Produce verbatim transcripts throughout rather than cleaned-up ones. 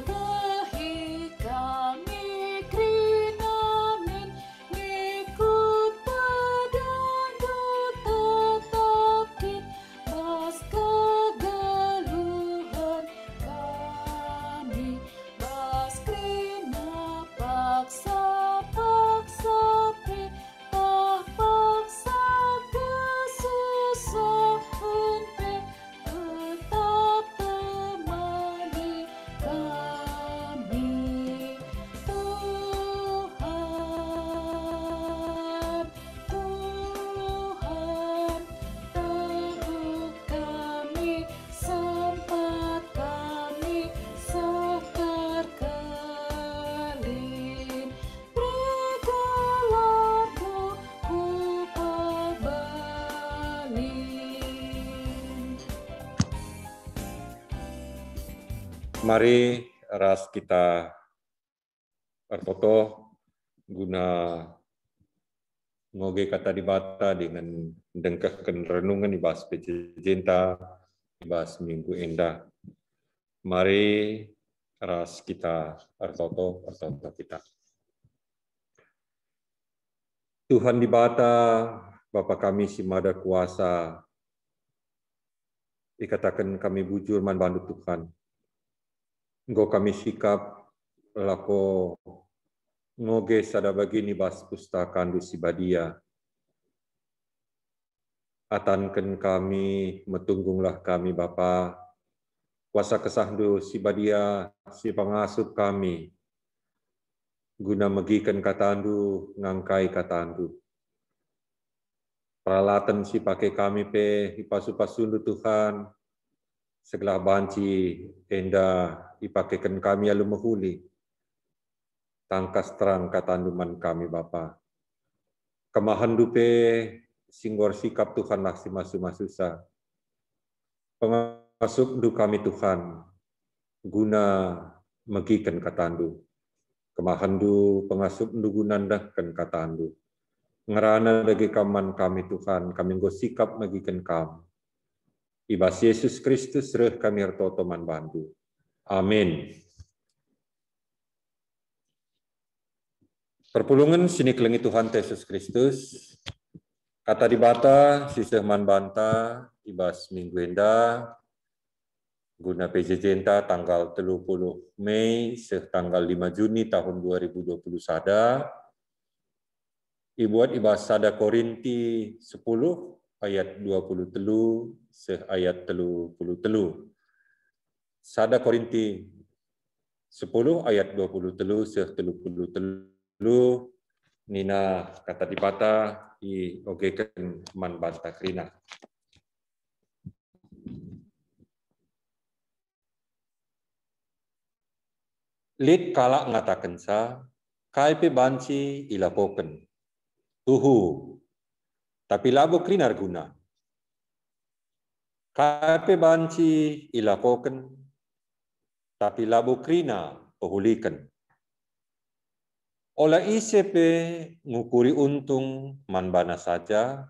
Kehe kami kerina min, ngikut pedanNdu tetap kin, bas kegeluhen kami, bas kerina paksa-paksa pe, tah paksa kesusahen pe, tetap temani kami. Tuhan, Tuhan, teguh kami, sempat kami seh terkelin. Beri gelarNdu ku pebelin. Mari ras kita ertoto guna ngoge Kata Dibata dingen ndengkehken renungen i bas P J J-nta i bas minggu enda. Mari ras kita ertoto, ertoto kita. Tuhan Dibata, Bapa kami si Mada Kuasa, ikataken kami bujur man bandu, Tuhan. Enggo kami sikap lako ngoge sada bagin i bas pustakandu si badia. Atanken kami, metunggunglah kami, Bapa. Kuasa kesahndu si badia si pengasup kami, guna megiken katandu, ngangkai katandu. Peralaten si pake kami pe ipasu-pasundu, Tuhan, segelah banci enda ipakeken kami alu mehuli. Tangkas terang katandu man kami, Bapa. Kemahenndu pe si enggo ersikap, Tuhanlah si masu-masusa. Pengasupndu kami, Tuhan, guna megiken katandu. Kemahenndu, pengasupndu guna ndehken katandu. Ngerana dage kam man kami, Tuhan, kami enggo sikap megiken kam. I bas Yesus Kristus reh kami ertoto man bandu. Amin. Perpulungen si nikelengi Tuhan Yesus Kristus, Kata Dibata si seh man banta i bas minggu enda, guna P J J-nta tanggal telu puluh Mei seh tanggal lima Juni tahun dua ribu dua puluh sada, ibuat i bas sada Korinti sepuluh ayat dua puluh telu seh ayat telu puluh telu. Sada Korinti sepuluh ayat dua puluh telu seh telu puluh telu, nina Kata Dibata, iogeken man banta kerina. Lit kalak ngatakenca, "Kai pe banci ilakoken, tuhu, tapi labo kerina erguna. Kai pe banci ilakoken, tapi labo kerina pehuliken. Ola ise pe ngukuri untung man bana saja,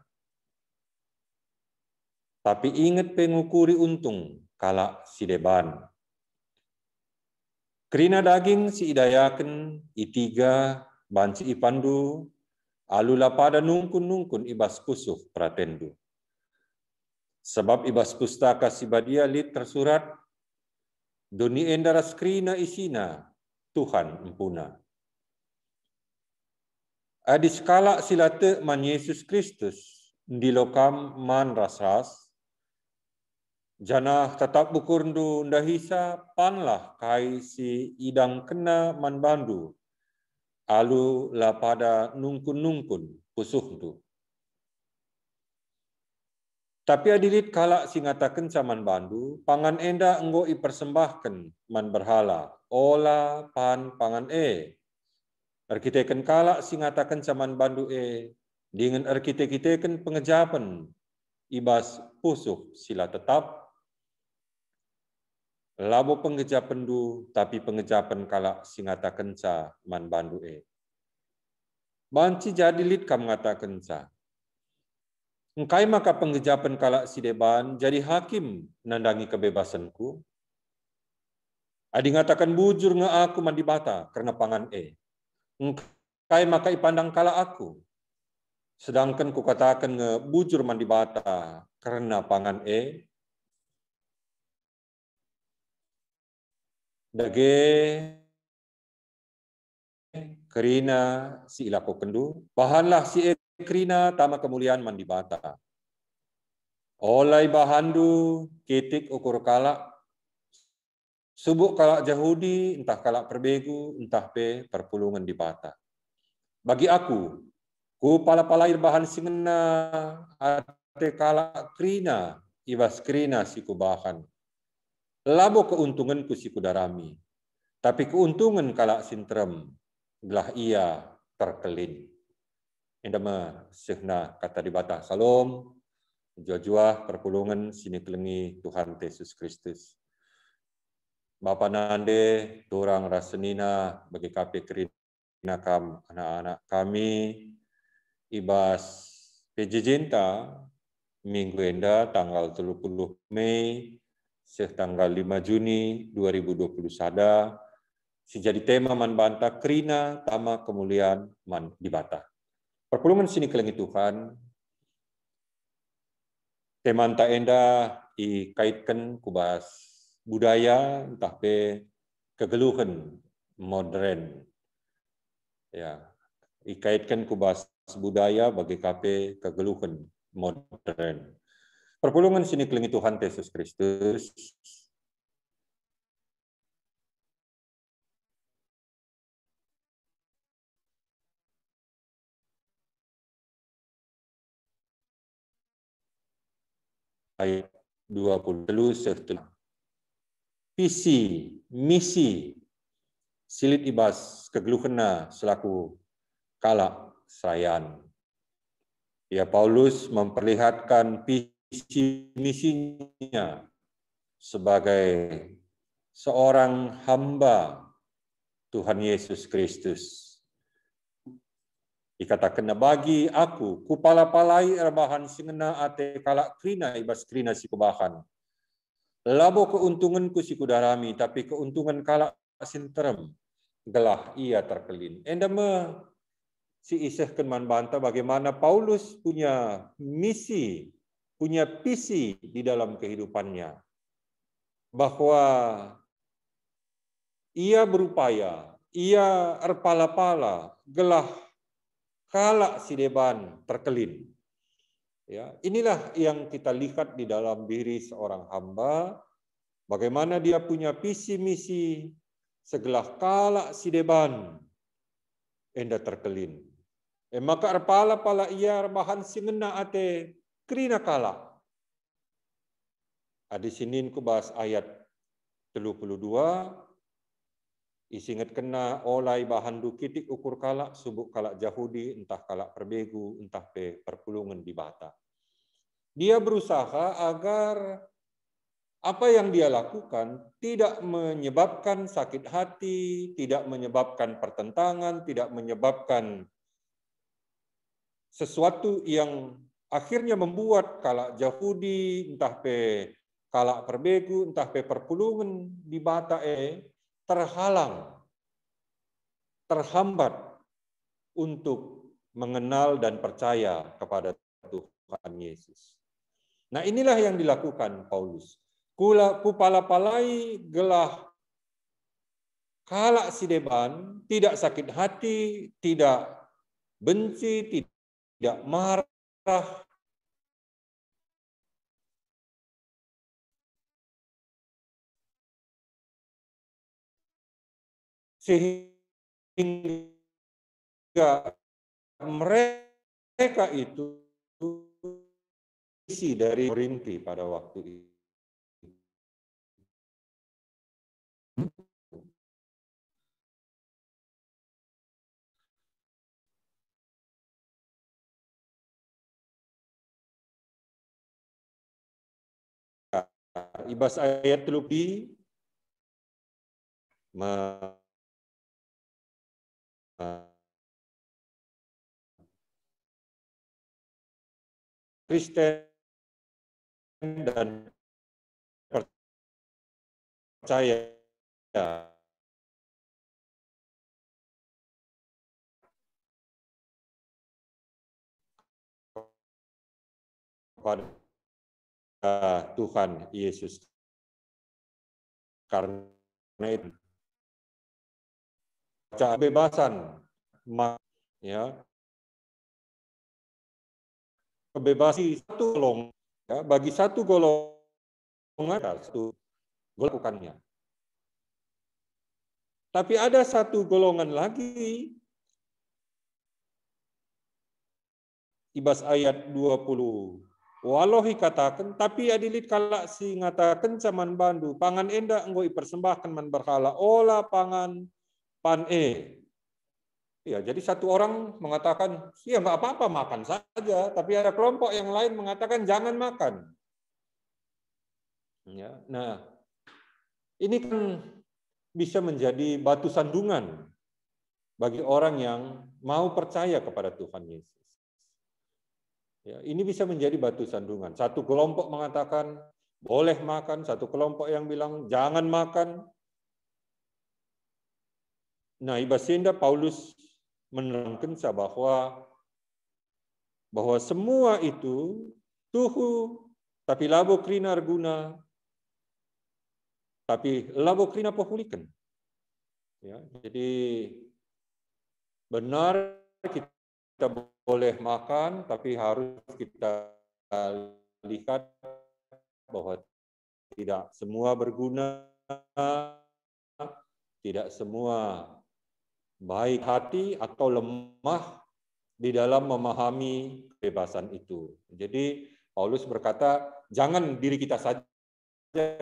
tapi inget pe ngukuri untung kalak si deban. Kerina daging si idayaken i tiga banci ipanndu, alu la pada nungkun-nungkun i bas pusuh peratenndu. Sabap i bas Pustaka Si Badia lit tersurat, 'Doni enda ras kerina isina Tuhan empuna.' Adi sekalak si la tek man Yesus Kristus ndilo kam man ras-ras, janah tetap ukurndu ndahisa, panlah kai si idangkenna man bandu, alu la pada nungkun-nungkun pusuhndu. Tapi adi lit kalak si ngatakenca man bandu, 'Pangan enda enggo ipersembahken man berhala,' ola pan pangan e. Erkiteken kalak si ngatakenca man bandu e, dingen erkite-kiteken pengejapen i bas pusuh si la tetap, labo pengejapenndu, tapi pengejapen kalak si ngatakenca man bandu e. Banci jadi lit kam ngatakenca, 'Engkai maka pengejapen kalak si deban jadi hakim nandangi kebebasenku?' Adi ngataken bujur nge aku man Dibata kerna pangan e, engkai maka ipandang kalak aku? Sedangken kukataken nge bujur man Dibata kerna pangan e, dage kerina si ilakokenndu, bahanlah si e kerina tama kemulian man Dibata. Ola ibahanndu kitik ukur kalak, subuk kalak Jahudi, ntah kalak perbegu, ntah pe perpulungen Dibata. Bagi aku, kupala-palai erbahan si ngena ate kalak kerina i bas kerina si kubahan. Labo keuntungenku si kudarami, tapi keuntungen kalak si nterem, gelah ia terkelin. Enda me sehna kata Dibata. Salom, juah-juah perpulungen si nikelengi Tuhan Yesus Kristus. Bapa nande, turang ras senina, bage ka pe kerina kam anak-anak kami, i bas P J J-nta minggu enda tanggal telu puluh Mei seh tanggal lima Juni dua ribu dua puluh sada, si jadi tema man banta kerina tama kemulian man Dibata. Perpulungen si nikelengi Tuhan, temanta enda ikaitken ku bas budaya ntah pe kegeluhen modern. Ya, ikaitken ku bas budaya bage ka pe kegeluhen modern. Perpulungen si nikelengi Tuhan Yesus Kristus. Ayat dua puluh telu seh telu. Visi, misi, si lit i bas kegeluhenna selaku kalak sayan. Ya, Paulus memperlihatkan visi misinya sebagai seorang hamba Tuhan Yesus Kristus. Ikatakenna, "Bagi aku, kupala-palai erbahan si ngena ate kalak kerina i bas kerina si kubahan. Labo keuntungenku si kudarami, tapi keuntungan kalak si nterem, gelah ia terkelin." Enda me si isehken man banta bagaimana Paulus punya misi, punya visi di dalam kehidupannya. Bahwa ia berupaya, ia erpala-pala gelah kalak si deban terkelin. Ya, inilah yang kita lihat di dalam diri seorang hamba, bagaimana dia punya visi misi segelah kalak si deban enda terkelin. E maka erpala-pala ia erbahan si ngena ate kerina kalak. Adi sinin ku bas ayat telu puluh dua, isingetkenna, "Ola ibahanndu kitik ukur kalak, subuk kalak Jahudi, ntah kalak perbegu, ntah pe perpulungen Dibata." Dia berusaha agar apa yang dia lakukan tidak menyebabkan sakit hati, tidak menyebabkan pertentangan, tidak menyebabkan sesuatu yang akhirnya membuat kalak Jahudi, ntah pe kalak perbegu, ntah pe perpulungen Dibata e terhalang, terhambat untuk mengenal dan percaya kepada Tuhan Yesus. Nah, inilah yang dilakukan Paulus. Kula, kupala-palai gelah kalak si deban tidak sakit hati, tidak benci, tidak marah, sehingga mereka itu isi dari Korinti pada waktu itu. I bas ayat telu puluh, me-, Kristen dan percaya ia kepada Tuhan Yesus. Karena itu, kebebasan, ma-, ya, kebebasan satu golong-, ya, bagi satu golongan, satu golongan lakukannya. Tapi ada satu golongan lagi, i bas ayat dua puluh waluh ikataken, "Tapi adi lit kalak si ngatakenca man bandu, 'Pangan enda enggo ipersembahken man berhala,' ola pangan pan e." Ya, jadi satu orang mengatakan, "Ya, nggak apa-apa, makan saja." Tapi ada kelompok yang lain mengatakan, "Jangan makan." Ya, nah, ini kan bisa menjadi batu sandungan bagi orang yang mau percaya kepada Tuhan Yesus. Ya, ini bisa menjadi batu sandungan. Satu kelompok mengatakan boleh makan, satu kelompok yang bilang jangan makan. Nah, i bas enda Paulus menerangkenca bahwa, bahwa semua itu tuhu, tapi labo kerina erguna, tapi labo kerina pehuliken. Ya, jadi benar kita boleh makan, tapi harus kita lihat bahwa tidak semua berguna, tidak semua baik hati atau lemah di dalam memahami kebebasan itu. Jadi Paulus berkata, jangan diri kita saja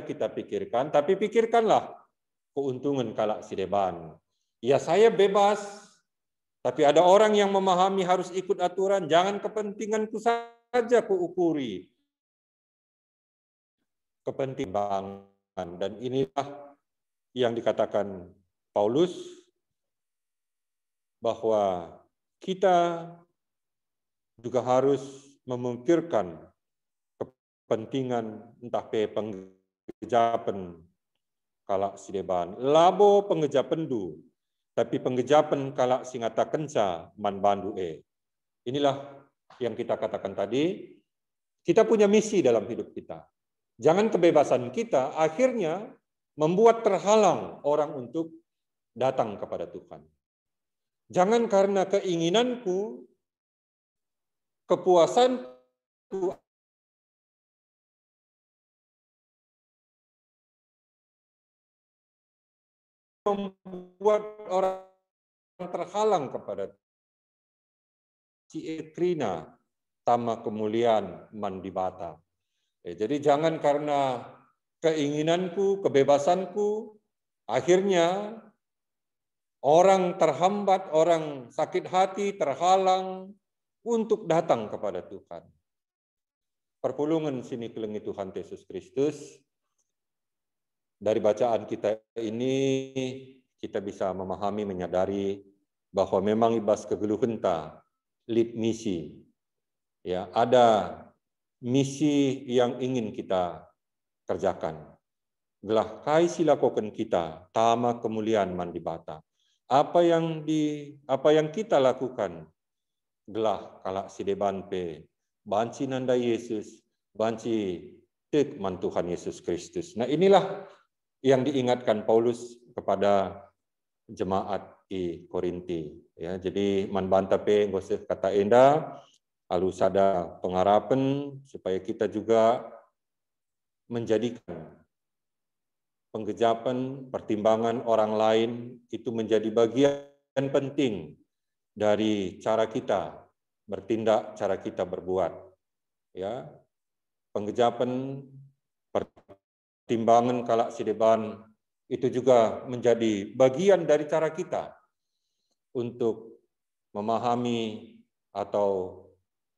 kita pikirkan, tapi pikirkanlah keuntungan kalak si deban. Ya, saya bebas, tapi ada orang yang memahami harus ikut aturan, jangan kepentinganku saja kuukuri, kepentingan. Dan inilah yang dikatakan Paulus, bahwa kita juga harus memikirkan kepentingan ntah pe penggejapen kalak si deban. Labo penggejapenndu, tapi penggejapen kalak si ngatakenca man bandu e. Inilah yang kita katakan tadi, kita punya misi dalam hidup kita. Jangan kebebasan kita akhirnya membuat terhalang orang untuk datang kepada Tuhan. Jangan karena keinginanku, kepuasanku membuat orang terhalang kepada si e kerina tama kemulian man Dibata. Eh, jadi jangan karena keinginanku, kebebasanku, akhirnya orang terhambat, orang sakit hati, terhalang untuk datang kepada Tuhan. Perpulungen si nikelengi Tuhan Yesus Kristus, dari bacaan kita ini, kita bisa memahami, menyadari bahwa memang i bas kegeluhenta lit misi. Ya, ada misi yang ingin kita kerjakan. Gelah kai si lakoken kita tama kemulian man Dibata. Apa yang di, apa yang kita lakukan gelah kalak si deban pe banci nandai Yesus, banci tek man Tuhan Yesus Kristus. Nah, inilah yang diingatkan Paulus kepada jemaat i Korinti. Ya, jadi man banta pe enggo seh kata enda, alu sada pengarapen supaya kita juga menjadikan penggejapen, pertimbangan orang lain itu menjadi bagian penting dari cara kita bertindak, cara kita berbuat. Ya, penggejapen, pertimbangan kalak si deban itu juga menjadi bagian dari cara kita untuk memahami atau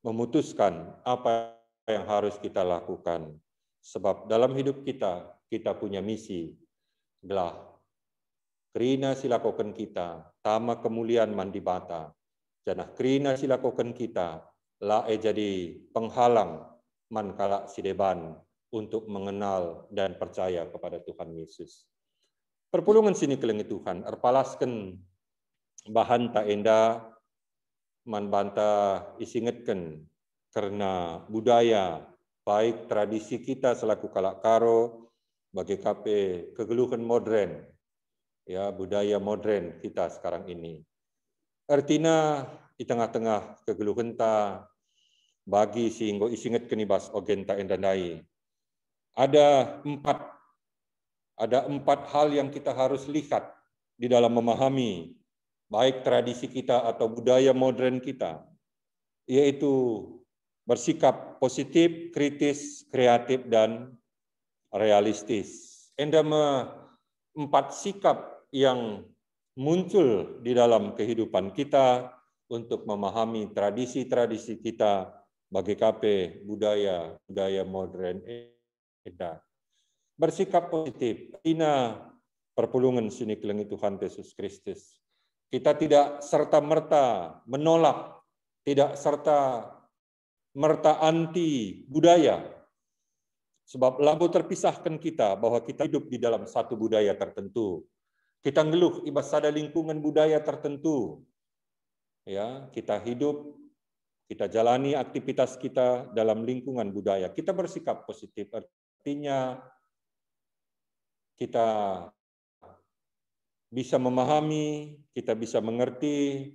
memutuskan apa yang harus kita lakukan. Sebab dalam hidup kita, kita punya misi. Gelah kerina si lakoken kita tama kemulian man Dibata, janah kerina si lakoken kita la e jadi penghalang man kalak si deban untuk mengenal dan percaya kepada Tuhan Yesus. Perpulungen si nikelengi Tuhan, erpalasken bahanta enda man banta isingetken kerna budaya, baik tradisi kita selaku kalak Karo, bage ka pe kegeluhen modern, ya, budaya modern kita sekarang ini. Ertina, i tengah-tengah kegeluhenta bagi si enggo isingetken i bas ogenta enda ndai, ada empat, ada empat hal yang kita harus lihat di dalam memahami baik tradisi kita atau budaya modern kita, yaitu bersikap positif, kritis, kreatif, dan realistis. Enda me empat sikap yang muncul di dalam kehidupan kita untuk memahami tradisi-tradisi kita, bage ka pe budaya-budaya modern enda. Bersikap positif, ina perpulungen si nikelengi Tuhan Yesus Kristus. Kita tidak serta-merta menolak, tidak serta-merta anti budaya. Sebab labo terpisahken kita bahwa kita hidup di dalam satu budaya tertentu. Kita nggeluh i bas sada lingkungan budaya tertentu. Ya, kita hidup, kita jalani aktivitas kita dalam lingkungan budaya. Kita bersikap positif, artinya kita bisa memahami, kita bisa mengerti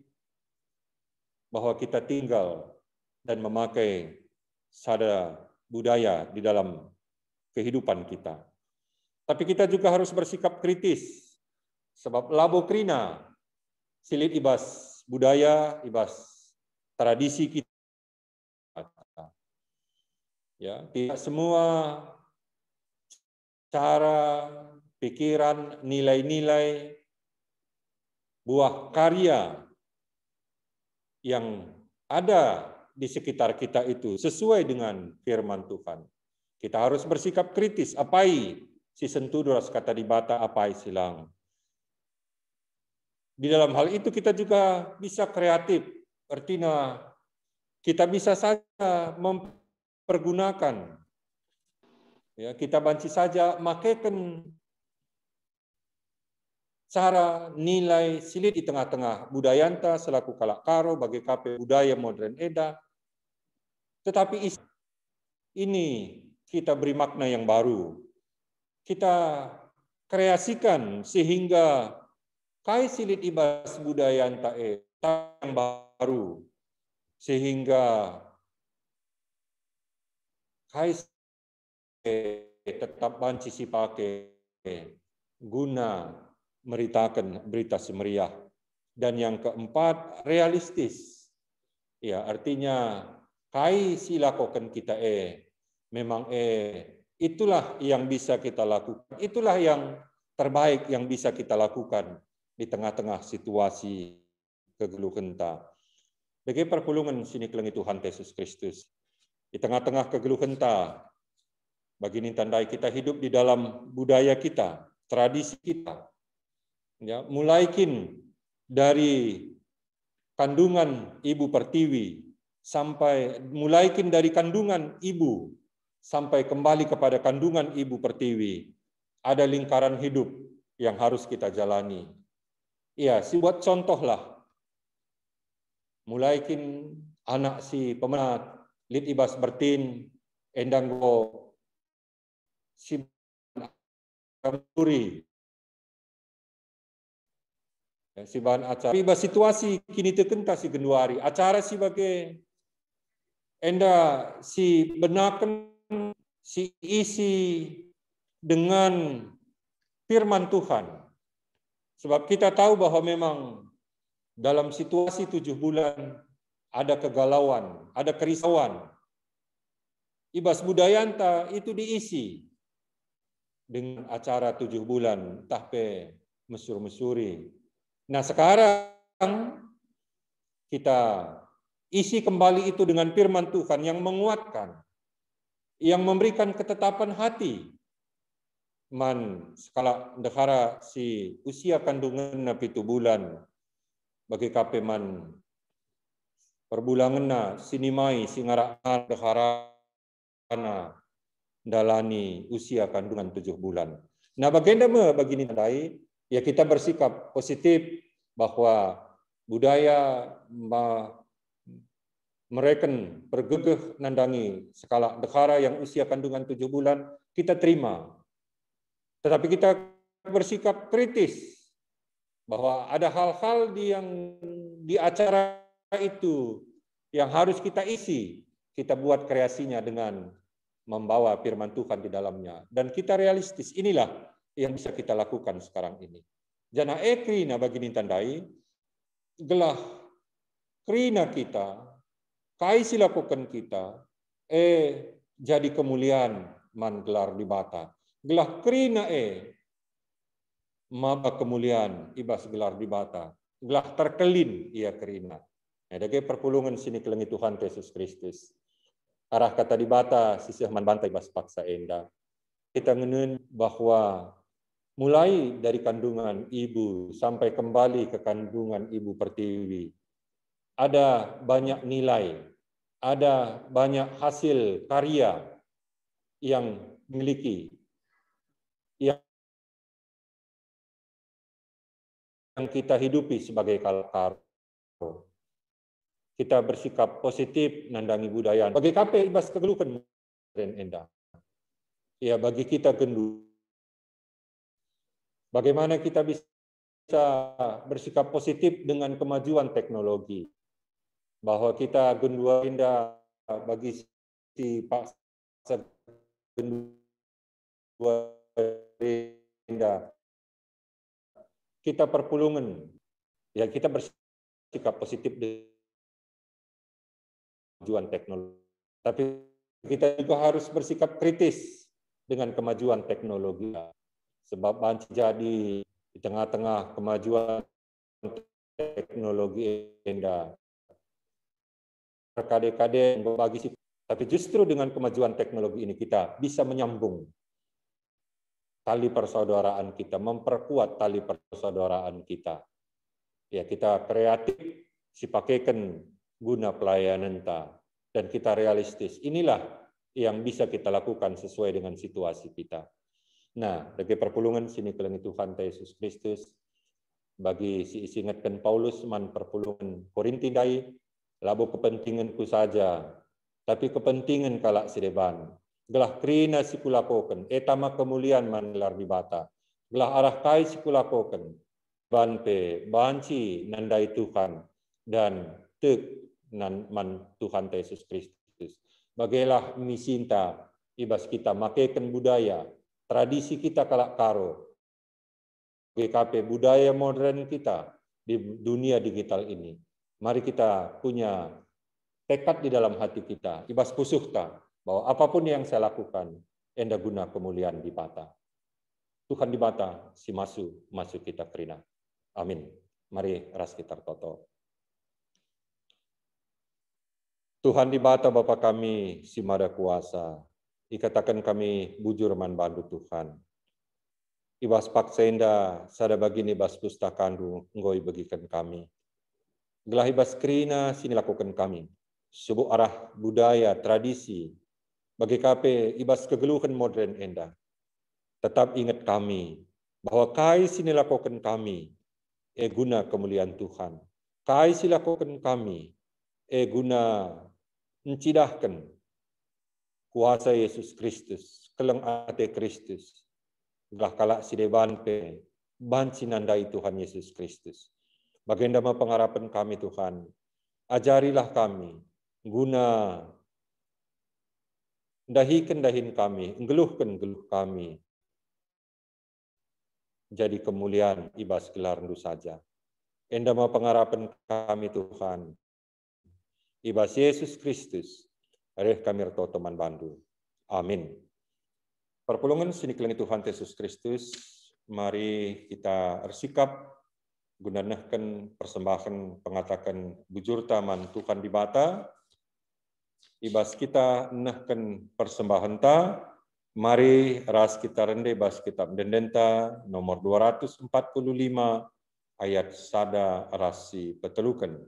bahwa kita tinggal dan memakai sada budaya di dalam kehidupan kita. Tapi kita juga harus bersikap kritis, sebab labo kerina si lit i bas budaya, i bas tradisi kita. Ya, tidak semua cara, pikiran, nilai-nilai, buah karya yang ada di sekitar kita itu sesuai dengan firman Tuhan. Kita harus bersikap kritis, apai si sentudu ras kata Dibata, apai si lang. Di dalam hal itu kita juga bisa kreatif, artinya kita bisa saja mempergunakan, ya, kita banci saja makeken cara, nilai si lit i tengah-tengah budayanta selaku kalak Karo, bage ka pe budaya modern enda. Tetapi is-, ini kita beri makna yang baru. Kita kreasikan sehingga kai si lit i bas budayanta e yang baru, sehingga kai tetap banci sipake guna meritaken Berita Si Meriah. Dan yang keempat, realistis. Ya, artinya kai si lakoken kita e, memang e, itulah yang bisa kita lakukan, itulah yang terbaik yang bisa kita lakukan di tengah-tengah situasi kegeluhenta. Bage perpulungen si nikelengi Tuhan Yesus Kristus. Di tengah-tengah kegeluhenta, bagi ninta ndai kita hidup di dalam budaya kita, tradisi kita. Ya, mulai kin dari kandungan ibu pertiwi sampai, mulai kin dari kandungan ibu sampai kembali kepada kandungan ibu pertiwi, ada lingkaran hidup yang harus kita jalani. Ya, si buat contohlah. Mulai kin anak si pemena lit i bas bertin, enda enggo si buri. Ya, si bahan acara. I bas situasi kinitekenta si genduari, acara si bage enda si benaken, si isi dengan firman Tuhan. Sebab kita tahu bahwa memang dalam situasi tujuh bulan ada kegalauan, ada kerisauan. I bas budayanta itu diisi dengan acara tujuh bulan, ntah pe mesur-mesuri. Nah, sekarang kita isi kembali itu dengan firman Tuhan yang menguatkan, yang memberikan ketetapan hati man sekalak ndehara si usia kandungenna pitu bulan, bage ka pe man perbulangenna si nimai si ngarak-ngarak ndeharana ndalani usia kandungan tujuh bulan. Nah, bagenda me bagi ninta ndai, Ya, kita bersikap positif bahwa budaya ma-, mereken pergegeh nandangi sekalak ndehara yang usia kandungan tujuh bulan, kita terima. Tetapi kita bersikap kritis bahwa ada hal-hal di, yang di acara itu yang harus kita isi, kita buat kreasinya dengan membawa firman Tuhan di dalamnya. Dan kita realistis, inilah yang bisa kita lakukan sekarang ini. Janah e kerina bagi ninta ndai, gelah kerina kita, kai si lakoken kita, e jadi kemulian man gelar Dibata. Gelah kerina e maba kemulian i bas gelar Dibata, gelah terkelin ia kerina. E dage perpulungen si nikelengi Tuhan Yesus Kristus. Arah kata Dibata si seh man banta i bas paksa enda. Kita ngenen bahwa mulai dari kandungan ibu sampai kembali ke kandungan ibu pertiwi, ada banyak nilai, ada banyak hasil karya yang dimiliki, yang yang kita hidupi sebagai kalak Karo. Kita bersikap positif nandangi budaya. Bage ka pe i bas kegeluhen modern enda. Ya, bagi kita gendu. Bagaimana kita bisa bersikap positif dengan kemajuan teknologi? Bahwa kita genduari enda bagi si paksa genduari enda. Kita perpulungen, ya, kita bersikap positif dengan kemajuan teknologi. Tapi kita juga harus bersikap kritis dengan kemajuan teknologi. Sebab banci jadi di tengah-tengah kemajuan teknologi enda, terkade-kade bagi si, tapi justru dengan kemajuan teknologi ini kita bisa menyambung tali persaudaraan kita, memperkuat tali persaudaraan kita. Ya, kita kreatif, sipakeken guna pelayanenta, dan kita realistis. Inilah yang bisa kita lakukan sesuai dengan situasi kita. Nah, dage perpulungen si nikelengi Tuhanta Yesus Kristus, bagi si isingetken Paulus man perpulungen Korinti ndai, labo kepentingenku saja, tapi kepentingen kalak si deban. Gelah kerina si kulakoken, e tama kemulian man gelar Dibata. Gelah arah kai si kulakoken, ban pe banci nandai Tuhan dan tek nan man Tuhanta Yesus Kristus. Bagelah misinta i bas kita makeken budaya, tradisi kita kalak Karo, G K P budaya modern kita di dunia digital ini. Mari kita punya tekad di dalam hati kita, i bas pusuhta, bahwa apapun yang saya lakukan, enda guna kemulian Dibata. Tuhan Dibata si masu, masu kita kerina. Amin. Mari ras kita ertoto. Tuhan Dibata Bapa kami si Mada Kuasa, ikataken kami bujur man bandu Tuhan. I bas paksa enda sada bagin i bas pustakandu enggo ibegiken kami. Gelah i bas kerina si nilakoken kami, subuk arah budaya, tradisi, bage ka pe i bas kegeluhen modern enda. Tetap inget kami bahwa kai si nilakoken kami, e guna kemulian Tuhan. Kai si lakoken kami, e guna ncidahken kuasa Yesus Kristus, keleng ate Kristus, gelah kalak si deban pe banci nandai Tuhan Yesus Kristus. Bagenda me pengarapen kami, Tuhan. Ajarilah kami guna ndahiken dahin kami, nggeluhken geluh kami, jadi kemulian i bas gelarNdu saja. Enda me pengarapen kami, Tuhan. I bas Yesus Kristus, reh kami ertoto man bandu. Amin. Perpulungen si nikelengi Tuhan Yesus Kristus, mari kita ersikap guna nehken persembahen pengataken bujurta man Tuhan Dibata. I bas kita nehken persembahenta, mari ras kita rende bas Kitab Ende-endenta nomor dua ratus empat puluh lima ayat sada ras si peteluken.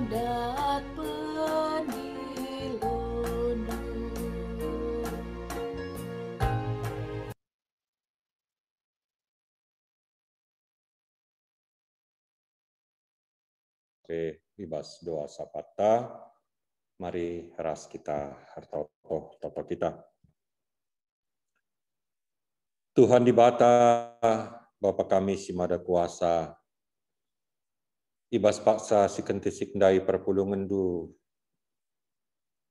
dat pendiloNdu. Oke, i bas doa Sapata, mari ras kita ertoto, ertoto kita. Tuhan Dibata, Bapa kami si Mada Kuasa, i bas paksa si kentisik ndai perpulungenNdu,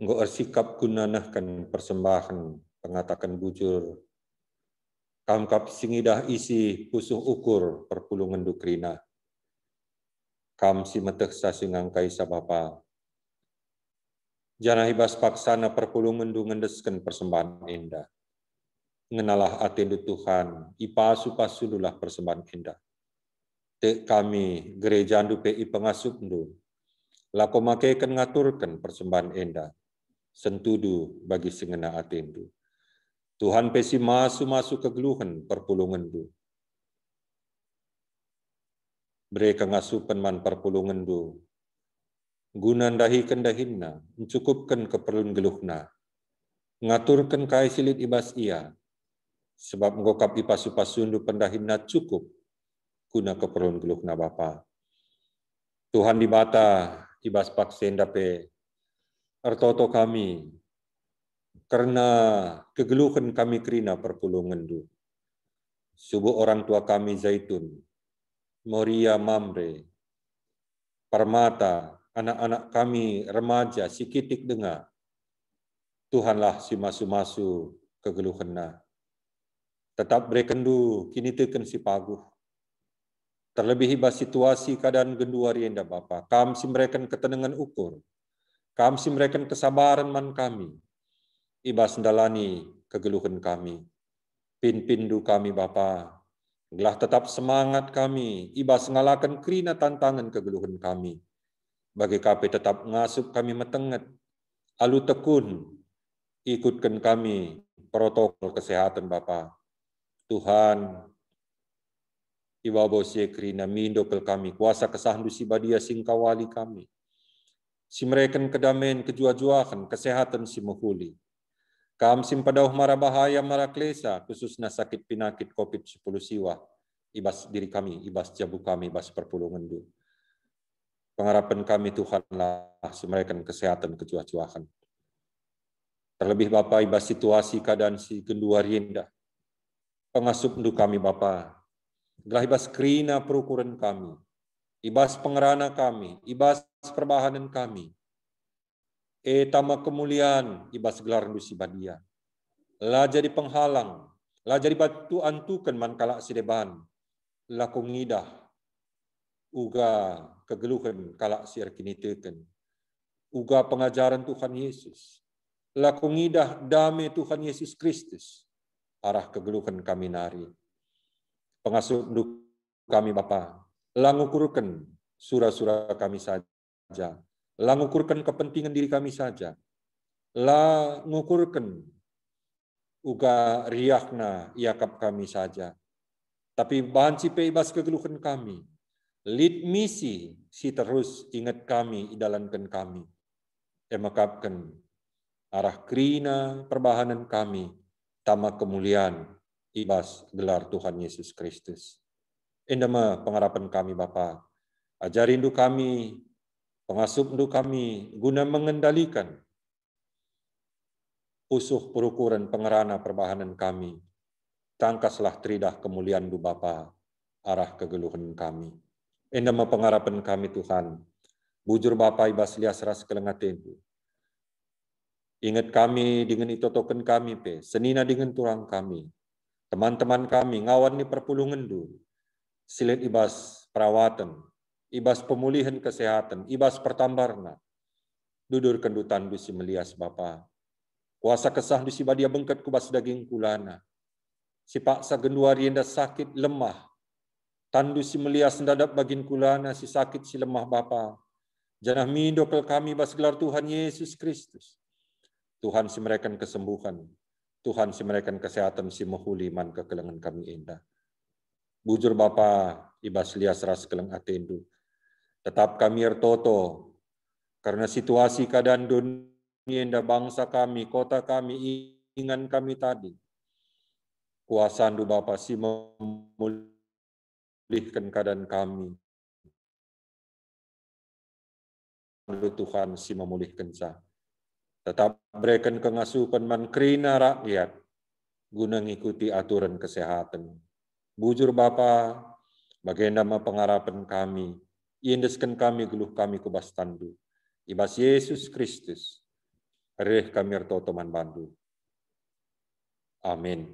enggo ersikap guna nehken persembahen pengataken bujur. Kam kap si ngidah isi pusuh ukur perpulungenNdu kerina. Kam si metehsa si ngangkaisa Bapa. Janah i bas paksana perpulungenNdu ngendesken persembahen enda. Ngenalah ateNdu Tuhan, ipasu-pasuNdulah persembahen enda. Tek kami, gerejaNdu pe ipengasupNdu. Lako makeken ngaturken persembahen enda. Sentudu bagi si ngena ateNdu. Tuhan pe si masu-masu kegeluhen perpulungenNdu. Bere kengasupen man perpulungenNdu, guna ndahiken dahinna, ncukupken keperlun geluhna, ngaturken kai si lit i bas ia, sebab enggo kap ipasu-pasuNdu pendahinna cukup guna keperlun geluhna Bapa. Tuhan Dibata, i bas paksa enda pe ertoto kami kerna kegeluhen kami kerina perpulungenNdu. Subuk orang tua kami Zaitun, Moria, Mamre, Permata, anak-anak kami remaja si kitik denga. Tuhanlah si masu-masu kegeluhenna. Tetap berekenNdu kiniteken si paguh. Terlebih i bas situasi keadaan genduari enda, Bapa, Kam si mereken ketenengen ukur, Kam si mereken kesabaren man kami, i bas ndalani kegeluhen kami. PinpinNdu kami, Bapa, gelah tetap semangat kami i bas ngalaken kerina tantangen kegeluhen kami. Bage ka pe tetap ngasup kami metenget, alu tekun, ikutken kami protokol kesehatan, Bapa. Tuhan, i babo si e kerina mindo kal kami kuasa KesahNdu si Badia si engkawali kami, si mereken kedamen, kejuah-juahen, kesehatan si mehuli. Kam si mpadauh mara bahaya, mara kelesa, khususna sakit pinakit covid sepuluh siwah, i bas diri kami, i bas jabu kami, i bas perpulungenNdu. Pengarapen kami, Tuhanlah si mereken kesehatan, kejuah-juahen. Terlebih, Bapa, i bas situasi keadaan si genduari enda, pengasupNdu kami, Bapa, gelah i bas kerina perukuren kami, i bas pengerana kami, i bas perbahanen kami, e tama kemulian i bas gelarNdu si Badia. La jadi penghalang, la jadi batu antuken man kalak si deban, lako ngidah uga kegeluhen kalak si erkiniteken, uga pengajaren Tuhan Yesus. Lako ngidah dame Tuhan Yesus Kristus arah kegeluhen kami nari. PengasupNdu kami, Bapa, la ngukurken sura-sura kami saja, la ngukurken kepentingan diri kami saja, la ngukurken uga riahna iakap kami saja. Tapi banci pe i bas kegeluhen kami, lit misi si terus inget kami, idalanken kami. E mekapken arah kerina perbahanen kami tama kemulian i bas gelar Tuhan Yesus Kristus. Enda me pengarapen kami, Bapa. AjariNdu kami, pengasupNdu kami guna mengendalikan pusuh perukuren pengerana perbahanen kami. Tangkaslah teridah kemulianNdu, Bapa, arah kegeluhen kami. Enda me pengarapen kami, Tuhan. Bujur, Bapa, i bas lias ras keleng ateNdu. Inget kami dingen itotoken kami pe, senina dingen turang kami, teman-teman kami, ngawan ni perpulungenNdu, si lit i bas perawaten, i bas pemulihen kesehatan, i bas pertambarna. DudurkenNdu tanNdu si melias, Bapa. Kuasa KesahNdu si Badia bengket ku bas daging kulana. Si paksa genduari enda sakit, lemah. TanNdu si melias ndadap bagin kulana si sakit, si lemah, Bapa. Janah mindo kal kami bas gelar Tuhan Yesus Kristus, Tuhan si mereken kesembuhan, Tuhan si mereken kesehatan si mehuli man kekelengen kami enda. Bujur, Bapa, i bas lias ras keleng ateNdu, tetap kami ertoto Karena situasi keadaan dunia enda, bangsa kami, kota kami, ingan kami tadi, kuasaNdu Bapa si memulihkan keadaan kami. Tuhan si memulihkenca. Tetap bereken kengasupen man kerina rakyat guna ngikuti aturen kesehatan. Bujur Bapa, bagenda me pengarapen kami, iendesken kami geluh kami ku bas tanNdu. I bas Yesus Kristus, reh kami ertoto man banNdu. Amin.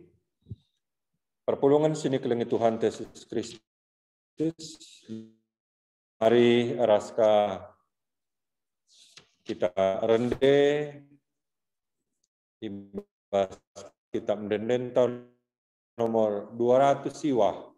Perpulungen si ikelengi Tuhan Yesus Kristus, mari ras ka kita rende i bas kitab Ende-enden tahun nomor dua ratus siwah.